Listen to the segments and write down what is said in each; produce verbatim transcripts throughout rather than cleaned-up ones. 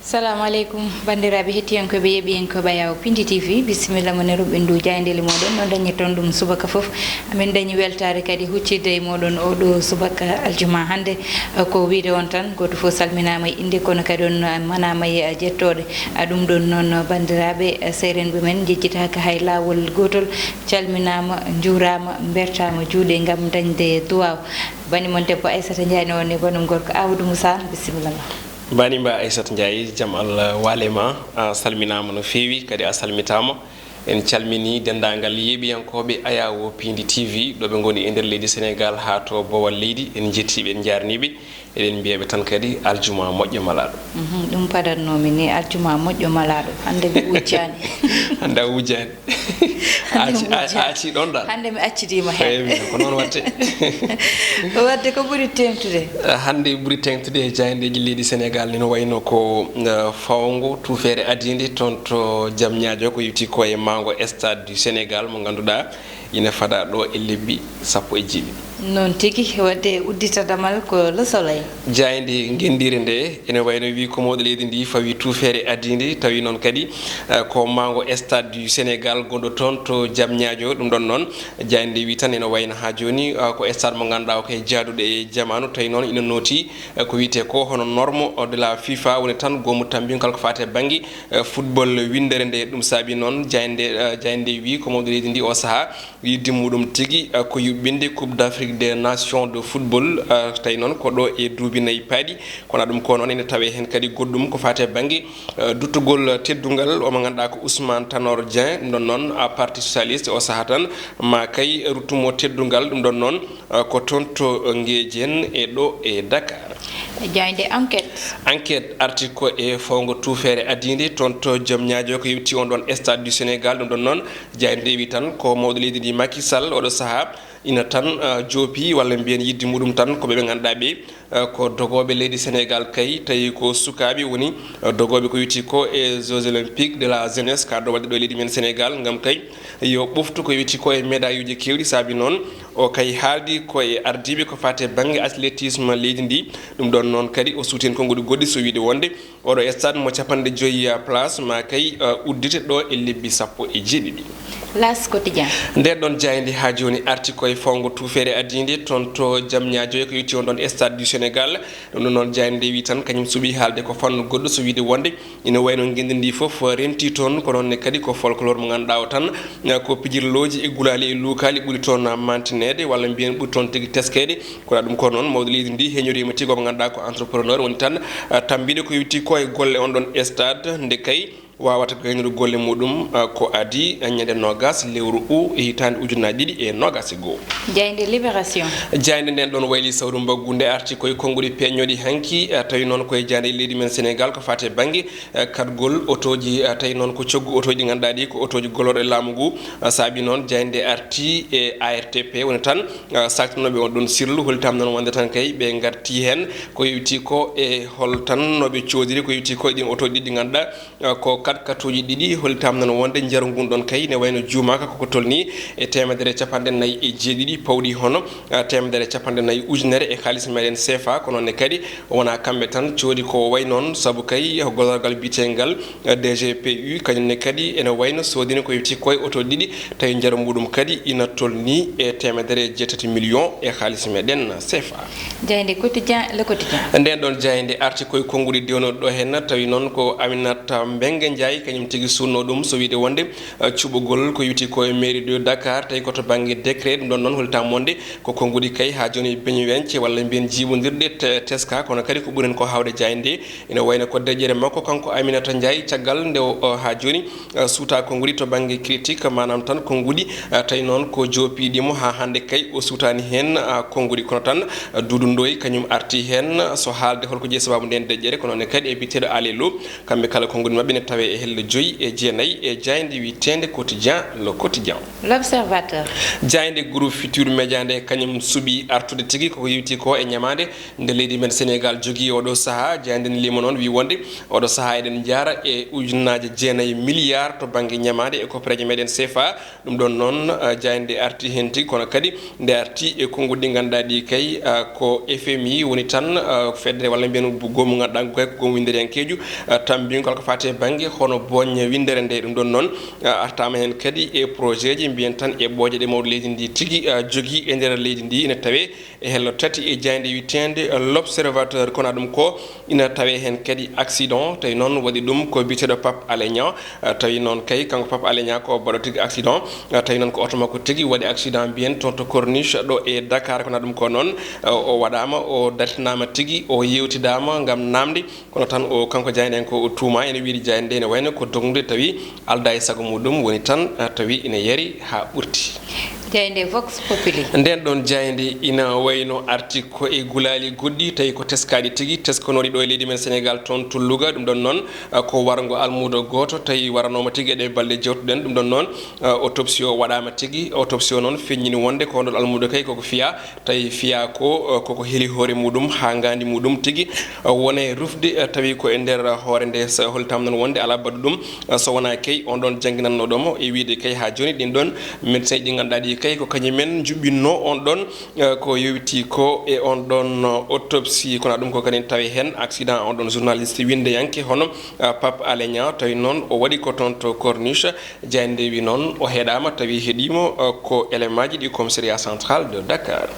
Salamu aleykum, banndiraaɓe hettiyankooɓe, yeeɓiyankooɓe Ayaawo Pindi T V, bisimilla mon e ruɓɓindu jaayndeeli mooɗon. No dañirton ɗum subaka fof, amin dañi weltaare kadi huccitde e mooɗon oɗo subaka aljuma hannde. Ko wiyde on tan, gooto fof salminaama e innde, kono kadi on manaama e jettooɗe. A ɗum ɗon noon, banndiraaɓe, seerenɓe men njejjitaaka hay laawol gootol. Calminaama, njuuraama, mbertaama juuɗe ngam dañde duwaaw. Bani mon debbo Aissata Ndiaye ne woni banum gorko Amadou Moussa, bisimilla ma. Banimba Aissata Ndiaye, jam Allah waale ma. A salminaama no feewi, kadi a salmitaama. En calminii denndaangal yeeɓiyankooɓe Ayaawo Pindi T V, ɗo ɓe ngoni e nder leydi Senegaal haa to boowal leydi. En njettii ɓe, en njaarnii ɓe. Eɗen mbiya ɓe tan kadi aljuma moƴƴo malaaɗo. Mhm, ɗum padatnoomi ni, aljuma moƴƴo malaaɗo. Hannde mi wujjaani. Hannde a wujjaani. Hannde mi Aci-, a-, wujjaani. Acci ɗon dal. Hannde mi accidiima heen. Eeyi, ko noon waɗte. Waɗde ko ɓuri teeŋtude? Eh, hannde ɓuri teeŋtude e jaayndeeji leydi Senegaal ni no wayno ko, eh, fawngo tuufeere adiinde toon to Jam Ñaajo, ko yowti ko e mawngo Stade du Sénégal mo ngannduɗaa ina fada ɗo e lebbi sappo e jeeɗiɗi. Noon tigi, waɗde uddita damal ko Le Soleil. Jaaynde ngenndiire nde ene wayno wi ko mawɗo leydi ndi fawi tuufeere adiinde, tawi noon kadi, eh, ko mawngo Stade du Sénégal gonɗo toon to Jam Ñaajo. Ɗum ɗon noon, jaaynde nde wi tan ene wayno haa jooni, eh, ko stade mo ngannduɗaa o ko e jaaduɗo e jamaanu, tawi noon ina nooti, eh, ko wiyetee ko hono norme de la FIFA, woni tan goomu tammbingal ko faati e bannge, eh, football winndere nde. Ɗum saabi noon jaaynde, eh, jaaynde nde wi ko mawɗo leydi ndi o sahaa, yidde muɗum tigi, eh, ko yuɓɓinde Coupe d'Afrique des Nations de football, eh, tawi noon ko ɗo e duuɓi nayi paaɗi. Kono ɗum ko noon ene tawee heen kadi goɗɗum ko faati e bannge, eh, duttugol teddungal o mo ngannduɗaa ko Ousmane Tanor Dieng. Ɗum ɗon noon, a, Parti Socialiste o sahaa tan ma kay ruttumo teddungal. Ɗum ɗon noon, eh, ko toon to Ngeejeen e ɗo e Dakar. Jaaynde Enquête. Enquête arti ko e fawngo tuufeere adiinde toon to Jam Ñaajo ko yowti on ɗon Stade du Sénégal. Ɗum ɗon noon, jaaynde nde wi tan ko mawɗo leydi ndi Macky Sall oɗo sahaa ina tan, ah, joopi walla mbiyen yidde muɗum tan ko ɓe ɓe ngannduɗaa ɓe, ah, ko dogooɓe leydi Senegaal kay, tawi ko sukaaɓe woni, ah, dogooɓe ko yowti ko e Jeux Olympiques de la Jeunesse ka ɗo waɗde ɗo e leydi men Senegaal, ngam kay yo ɓoftu ko yowti ko e médailluji keewɗi. Saabi noon o kay haaldi ko e ardiiɓe ko faati e bannge athlétisme leydi ndi. Ɗum ɗon noon kadi o suuti heen konnguɗi goɗɗi, so wiyde wonde oɗo stade mo capanɗe joyi place ma kay, uh, uddite ɗo e lebbi sappo e jeeɗiɗi. L'As Quotidien. Nden ɗon jaaynde haa jooni arti ko e fawngo tuufeere adiinde toon to Jam Ñaajo e ko yowti on ɗon Stade du Sénégal. Ɗum ɗon noon jaaynde nde wi tan kañum suɓii haalde ko fannu goɗɗo, so wiyde wonde ina wayno ngenndi ndi fof rentii toon, ko noon ne kadi ko folklore mo ngannduɗaa o tan, uh, ko pijirlooji e gulaali e luukaali ɓuri toon mantineede walla mbiyen ɓuri toon tigi teskeede. Kono ɗum ko noon, mawɗo leydi ndi heñoriima tigi, mo ngannduɗaa ko entrepreneur woni tan, ah, tambiiɗo ko yowti ko e golle on ɗon stade, nde kay waawata gaynude golle muɗum, ah, ko adii, ah, ñande noogas lewru u e hitaande ujunnaaji ɗiɗi e noogas e goo. Jaaynde Libération. Jaaynde nden ɗon wayli sawru mbaggu nde arti koye konnguɗi peeñooɗi hanki, ah, tawi noon koye jaaynde leydi men Senegaal ko faati e bannge eh, kaɗgol otooji, eh, tawi noon ko coggu otooji ɗi ngannduɗaa ɗi ko otooji golorɗe laamu ngu. Eh, saabi noon jaaynde arti e A R T P woni tan, eh, saktinooɓe on ɗon sirlu, hollitam noon wonde tan kay ɓe ngarti heen ko yowti ko e hol tan no ɓe coodiri ko yowti ko e ɗin otooji ɗi ngannduɗaa, eh, ko katkatuuji ɗiɗi, hollitam noon wonde njaru ngun ɗon kay ne wayno juumaaka koko tolni e teemedere capanɗe nayi e jeeɗiɗi pawɗi hono, eh, teemedere capanɗe nayi ujunere e kaalis meɗen C F A, kono ne kadi wonaa kamɓe tan coodi ko wayi noon, sabu kay ko golorgal biyeteengal D G P U, kañum ne kadi ene wayno soodini ko yowti koye oto ɗiɗi, tawi njaru muɗum kadi ina tolni e teemedere jeetati million e kaalis meɗen C F A. Jaaynde Quotidien, Le Quotidien. Nden ɗon jaaynde arti koye konnguɗi dewnooɗi ɗo heen, tawi noon ko Aminata Mbengue Ndiaye, kañum tigi suutnoo ɗum, so wiyde wonde, eh, cuɓugol ko yowti ko e mairie de Dakar, tawi ko to bannge décret, ɗum ɗon noon hollitam wonde ko konnguɗi kay haa jooni beñuweñce walla mbiyen jiiɓondirɗe te-, teska, kono kadi ko ɓuren ko haawde jaaynde nde ina wayno ko deƴƴere makko kanko Aminata Ndiaye, caggal nde o, o haa jooni, eh, suuta konnguɗi to bannge critique, maanaam tan konnguɗi, eh, tawi noon ko joopiiɗi mo haa hannde kay o suutaani heen, ah, konnguɗi, kono tan, eh, Doudou Ndoye kañum arti heen, so haalde holko jeyi sabaabu nden deƴƴere, kono ne kadi e biyeteeɗo Aly Lo, kamɓe kala konnguɗi maɓɓe ne tawe e hello joyi e jeenayi e jaaynde wiyeteende Quotidien, Le Quotidien. L'Observateur. Jaaynde groupe Futur Média nde kañum suɓii artude tigi koko yewti ko e ñamaande nde leydi men Sénégal jogii oɗo sahaa. Jaaynde nde limo noon wi wonde oɗo sahaa eɗen njaara e ujunnaaje jeenayi milliard to bannge ñamaande e koppareeje meɗen C F A. Ɗum ɗon noon, eh, jaaynde arti heen tigi, kono kadi nde arti e konnguɗi ɗi ngannduɗaa ɗi kay, eh, ko F M I woni tan, eh, fedde walla mbiyen goomu ngannduɗaa ngu kay ko goomu winnderiyankeeju, eh, tammbingol ko faati e bannge hono booña winndere nde. Ɗum ɗon noon, eh, artaama heen kadi e projet ji mbiyen tan e ɓooƴe ɗe mawɗo leydi ndi tigi, eh, jogii e nder leydi ndi ene tawee e hello tati e jaaynde wiyeteende L'Observateur. Kono ɗum ko ina tawee heen kadi accident, tawi noon waɗi ɗum ko biyeteeɗo Pape Alé Niang. Eh, tawi noon kay kanko Pape Alé Niang ko baɗɗo tigi accident. Eh, tawi noon ko oto makko tigi waɗi accident mbiyen toon to Corniche ɗo e Dakar. Kono ɗum ko noon, eh, o waɗaama, o dartinaama tigi, o yewtidaama ngam naamde. Kono tan o kanko jaaynde ko o tuuma ene wiyde jaaynde nde ene wayno ko dognude tawi aldaa e sago muɗum woni tan, eh, tawi ina yari haa ɓurti. Jaaynde Vox Populi. Nden ɗon jaaynde ina wayno arti ko e gulaali goɗɗi tawi ko teskaaɗi tigi, teskanooɗi ɗo e leydi men Sénégal toon to Louga. Ɗum ɗon noon, eh, ko warngo almuudo gooto tawi waranooma tigi e ɗe balɗe jewtuɗen. Ɗum ɗon noon, eh, autopsie o waɗaama tigi. Autopsie o noon feññini wonde ko ndon almuudo kay koko fiyaa. Tawi fiyaa ko, eh, koko heli hoore muɗum haa ngaandi muɗum tigi, eh, wone rufde, eh, tawi ko e nder hoore nde, so holtam noon wonde alaa baɗɗo ɗum, eh, so wonaa kay on ɗon jannginannooɗo mo e wiyde kay haa jooni ɗin ɗon médecin ji ɗi ngannduɗaa ɗi kay ko kañumen njuɓɓinnoo on ɗon, eh, ko yowiti ko e on ɗon, eh, autopsie. Kono ɗum ko kadi tawi heen accident on ɗon journaliste winndeyanke hono, eh, Pape Alé Niang, tawi noon o waɗi ko toon to Corniche. Jaaynde wi noon o heɗaama tawi heɗiimo, eh, ko élément ji ɗi commissariat central de Dakar.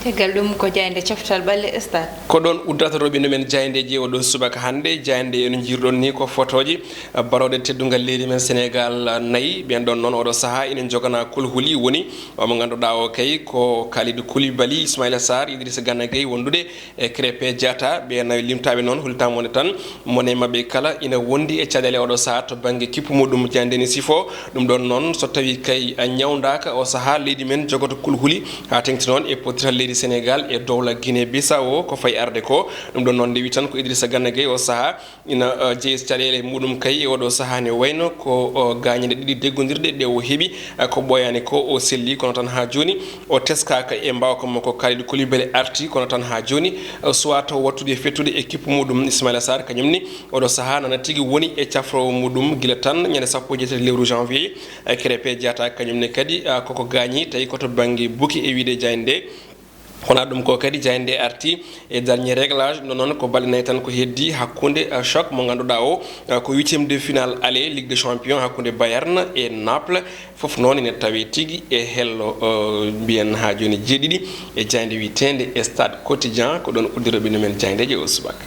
Caggal ɗum ko jaaynde coftal ɓalli Stade. Ko ɗoon uddata roɓinde men jaayndeeji o ɗo subaka hannde. Jaaynde eno njiirɗon ni ko fotooji, eh, barooɗe teddungal leydi men Sénégal, eh, nayi. Ɓeen ɗoon noon oɗo sahaa ina njogana kulhuli woni omo ngannduɗaa o kay ko Kalidou Koulibaly, Ismaïla Sarr, Idrissa Gana Gueye wondude e Krépin Diatta. Ɓe nawi limtaaɓe noon, hultaama wonde tan mone maɓɓe kala ina wondi e caɗeele oɗo sahaa to bannge kippu muɗum. Jaaynde ne sifo ɗum ɗoon noon, so tawii kay ñawndaaka o sahaa, leydi men jogoto kulhuli haa teŋti noon e pottital leydi Sénégal e dowla Guinée Bissau ko fayi arde ko. Ɗum ɗoon noon ndewi tan ko Idrissa Gana Gueye o sahaa ina, eh, jeyi caɗeele muɗum kay e oɗo sahaa ne wayno ko, o, gaañe ɗiɗi deggondirɗe ɗe o heɓi, eh, ko ɓooyaani ko o selli, kono tan haa jooni o teskaaka e mbaawka makko. Kalidou Koulibaly arti, kono tan haa jooni, eh, suwaa taw wattude e fettude e kippu muɗum. Ismaïla Sarr kañum ne oɗo sahaa nana tigi woni e cafroowo muɗum gila tan ñande sappo e jeetati lewru janvier. Eh, Krépin Diatta kañum ne kadi, ah, koko gaañi tawi ko to bannge buki e wiyde jaaynde nde. Kono ɗum ko kadi jaaynde nde arti e dernier réglage, ɗum noon ko balɗe nayi tan ko heddi hakkunde, eh, choc mo ngannduɗaa o, eh, ko huitième de finale aller Ligue des Champions hakkunde Bayern e Naples. Fof noon ene tawee tigi e hello, eh, mbiyen haa jooni jeeɗiɗi e jaaynde wiyeteende Stade Quotidien. Ko ɗoon uddiroɓe men jaayndeeji o subaka.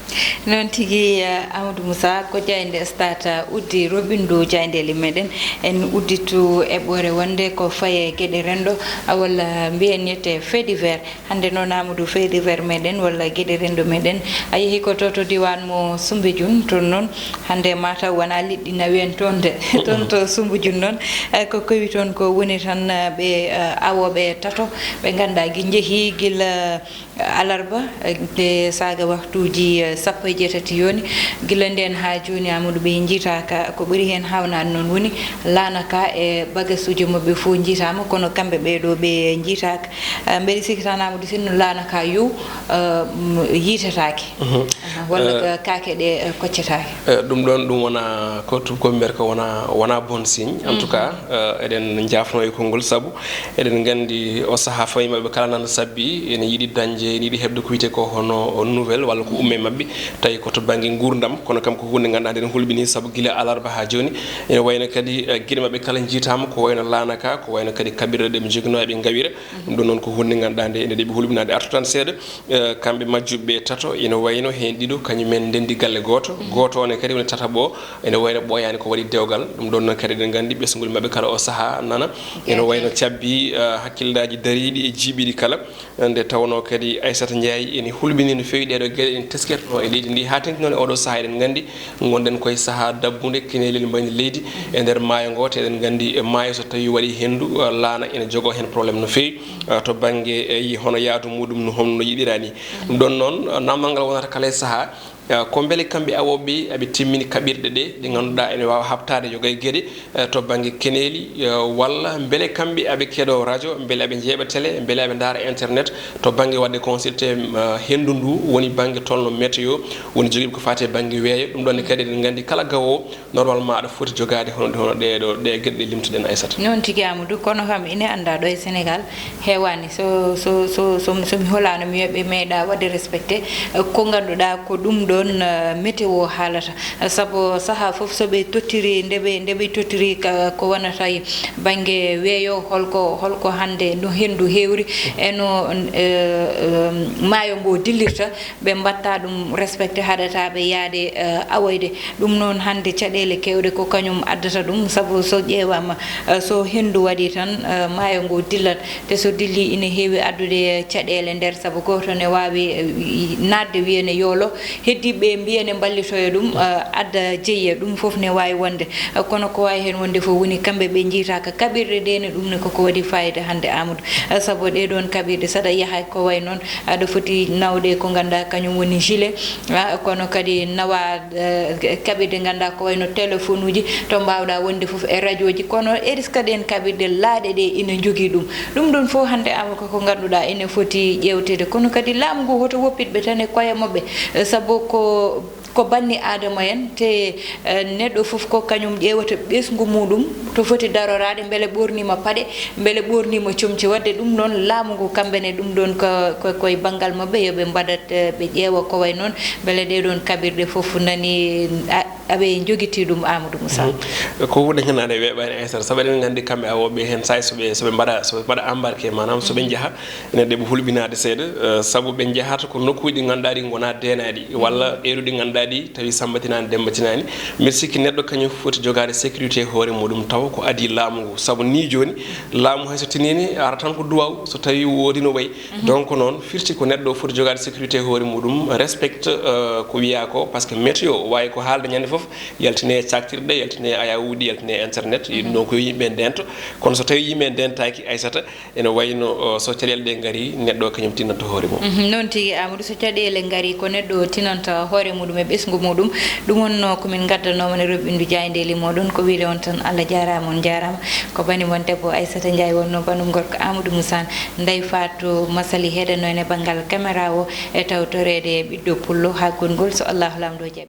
Noon tigi, eh, Amadou Moussa, ko jaaynde Stade, eh, uddi roɓindu jaayndeeli meɗen. En udditu eɓɓoore wonde ko faye geɗe renndo, ah, walla mbiyen yette fait divers. Hannde noon, Amadou, fait divers meɗen walla geɗe renndo meɗen, a yehi ko to, to diiwaan mo Soumbédioune, toon noon hannde mataw wonaa liɗɗi nawi en toon de. Toon to Soumbédioune noon, eh, ko kewi toon ko woni tan, eh, ɓe, eh, awooɓe tato ɓe ngannduɗaa gi-, njehii gila, eh, alarba, eh, nde saaga waktuuji, eh, sappo e jeetati yooni. Gila ndeen haa jooni, Amadou, ɓe njiitaaka. Ko ɓuri heen haawnaade noon woni laana ka e bagasuuji maɓɓe fof njiitaama, kono kamɓe ɓee ɗoo ɓe njiitaaka. Eh, mbeɗa sikki tan, Amadou, sinno laana ka yow, eh, m-, yiitetaake. Mhm. Aha, walla, eh, ka-, kaake ɗe, eh, koccetaake. Eh, ɗum ɗoon, ɗum wonaa ko tuubakooɓe mbiyata ko wonaa, wonaa bon signe. En tout cas, mhm, eh, eɗen njaafnoo e konngol, sabu eɗen nganndi o sahaa fawi maɓɓe kala nana sabbi, ene yiɗi dañde, ene yiɗi heɓde ko wiyetee ko hono nouvelle walla ko umme maɓɓe, tawi ko to bannge nguurndam. Kono kam ko huunde ngannduɗaa nde ne hulɓinii, sabu gila alarba haa jooni, ene wayno kadi, eh, geɗe maɓɓe kala njiitaama, ko wayno laana ka, ko wayno kadi kaɓirɗe ɗe ɓe njoginoo eɓe ngawira. Ɗum ɗoon noon ko huunde ngannduɗaa nde ene ɗeɓi hulɓinaade. Artu tan seeɗa, eh, kamɓe majjuɓe ɓe tato, ene wayno heen ɗiɗo, kañum en ndenndi galle gooto. Mhm. Gooto o ne kadi woni tataɓo o, ene wayno ɓooyaani ko waɗi dewgal. Ɗum ɗoon noon kadi eɗen nganndi ɓesngol maɓɓe kala o sahaa nana. Ene wayno cabbi, eh, hakkillaaji dariiɗi e jiiɓiiɗi kala. Nde tawnoo kadi Aissata Ndiaye ene hulɓinii no feewi ɗeeɗoo geɗe ɗe en teskirnoo e leydi ndi. Haa teŋti noon e oɗo sahaa eɗen nganndi ngonɗen koye sahaa dabbunde, keneeli ene mbayni leydi e nder maayo ngo, te eɗen nganndi e maayo so tawii waɗii henndu, eh, laana ene jogoo heen problème no feewi, eh, to bannge, eh, yi-, hono yaadu muɗum no, hono no yiɗiraa ni. Ɗum ɗoon noon, eh, naamnal ngal wonata kala e sahaa, Eh, ko mbele kamɓe awooɓe ɓe aɓe timmini kaɓirɗe ɗe, ɗe ngannduɗaa ene waawa haɓtaade yoga e geɗe, eh, to bannge keneeli, eh, walla mbele kamɓe aɓe keɗoo rajo, mbele aɓe njeeɓa télé, mbele aɓe ndaara internet, to bannge waɗde consulté, eh, henndu ndu, woni bannge tolno météo, woni jogiiɓe ko faati e bannge weeyo. Ɗum ɗoon ne kadi eɗen nganndi kala gawoowo, normalement aɗa foti jogaade hono, hono ɗee ɗo, ɗee geɗe ɗe limtuɗen, Aissata. Noon tigi, Amadou, kono kam ine anndaa ɗo e Sénégal, heewaani. So, so, so, so, so mi holaano, mi wiya ɓe meeɗa waɗde respecté, eh, ko ngannduɗaa ko ɗum ɗoon, eh, météo haalata. Eh, sabu sahaa fof so ɓe tottiri, nde ɓe, nde ɓe tottiri ka, ko wonata e bannge weeyo, holko, holko hannde no henndu heewri, e no, eh, eh, maayo ngo dillirta, ɓe mbaɗta ɗum respecté, haɗata ɓe yahde, eh, awoyde. Ɗum noon hannde caɗeele keewɗe ko kañum addata ɗum, sabu so ƴeewaama, eh, so henndu waɗi tan, eh, maayo ngo dillat, te so dilli ine heewi addude caɗeele nder, sabu gooto ne waawi, eh, wi-, naatde wiya ne yoolo, heddiiɓe mbiya ne mballitoya ɗum, eh, adda jeyi, ɗum fof ne waawi wonde. Eh, kono ko waawi heen wonde fof woni kamɓe ɓe njiytaaka kaɓirɗe ɗe ne, ɗum ne koko waɗi fayida hannde, Amadou. Eh, sabu ɗee ɗoon kaɓirɗe, saɗa yaha ko wayi noon, aɗa foti nawde ko ngannduɗaa kañum woni gilet, ah, kono kadi nawa, eh, kaɓirɗe ngannduɗaa ko wayno téléphone uji, to mbaawɗaa wonde fof e radio ji, kono eris kadi en kaɓirɗe laaɗe ɗe ina njogii ɗum. Ɗum ɗoon fof hannde ama koko ngannduɗaa ene foti ƴeewteede, kono kadi laamu ngu hoto woppitɓe tan e koye maɓɓe, eh, sabu ko, ko banni aadama en, te, eh, neɗɗo fof ko kañum ƴeewata ɓesngu muɗum, to foti daroraade, mbele ɓoorniima paɗe, mbele ɓoorniima comci. Waɗde ɗum noon, laamu ngu, kamɓe ne, ɗum ɗoon ko, ko, ko e banngal maɓɓe, yo ɓe mbaɗat, eh, ɓe ƴeewa ko wayi noon, mbele ɗee ɗoon kaɓirɗe fof nani, a, aɓe njogitii ɗum, Amadou Moussa. Mhm. Ko woni heen aɗa weeɓaani, Aissata, sabu eɗen nganndi kamɓe awooɓe heen, saay so ɓe, so ɓe mbaɗa, so ɓe mbaɗa embarqué, maanaam so ɓe njaha, ene ɗeɓa hulɓinaade seeɗa, eh, sabu ɓe njahata ko nokkuuji ɗi ngannduɗaa ɗi ngonaa deenaaɗi, walla ɗeeɗo ɗi ngannduɗaa ɗi tawi Sammba tinaani, Demmba tinaani. Mbiɗa sikki neɗɗo kañum foti jogaade sécurité e hoore muɗum, tawa ko adii laamu ngu. Sabu nii jooni, laamu hay so tiniini, ara tan ko duwaaw, so tawi woodi no wayi. Mhm. Donc noon, firti ko neɗɗo foti jogaade sécurité e hoore muɗum, respecte, euh, ko wiyaa ko, parce que météo waawi ko haalde ñande fof, yaltine e caktirɗe, yaltine e ayawuuji, yaltine e internet, mhm, ɗum noon ko yo yimɓe ndento. Kono so tawi yimɓe ndentaaki, Aissata, ene wayno, o, so caɗeele ɗe ngari, neɗɗo kañum tinanto hoore mum. Mhm, noon tigi, Amadou, so caɗeele ngari, ko neɗɗo o tinanta hoore muɗum e ɓesngu muɗum. Ɗum wonno ko min ngaddanoo mon e roɓɓindu jaayndeeli moɗon. Ko wiyde on tan, Allah jaaraama, on jaaraama. Ko bani mon debbo Aissata Ndiaye wonno banum gorko Amadou Moussa, Ndeye Fatou Massaly heɗanno en e banngal caméra o, e tawtoreede ɓiɗɗo pullo haa gonngol, so Allahu Laamɗo jaɓi.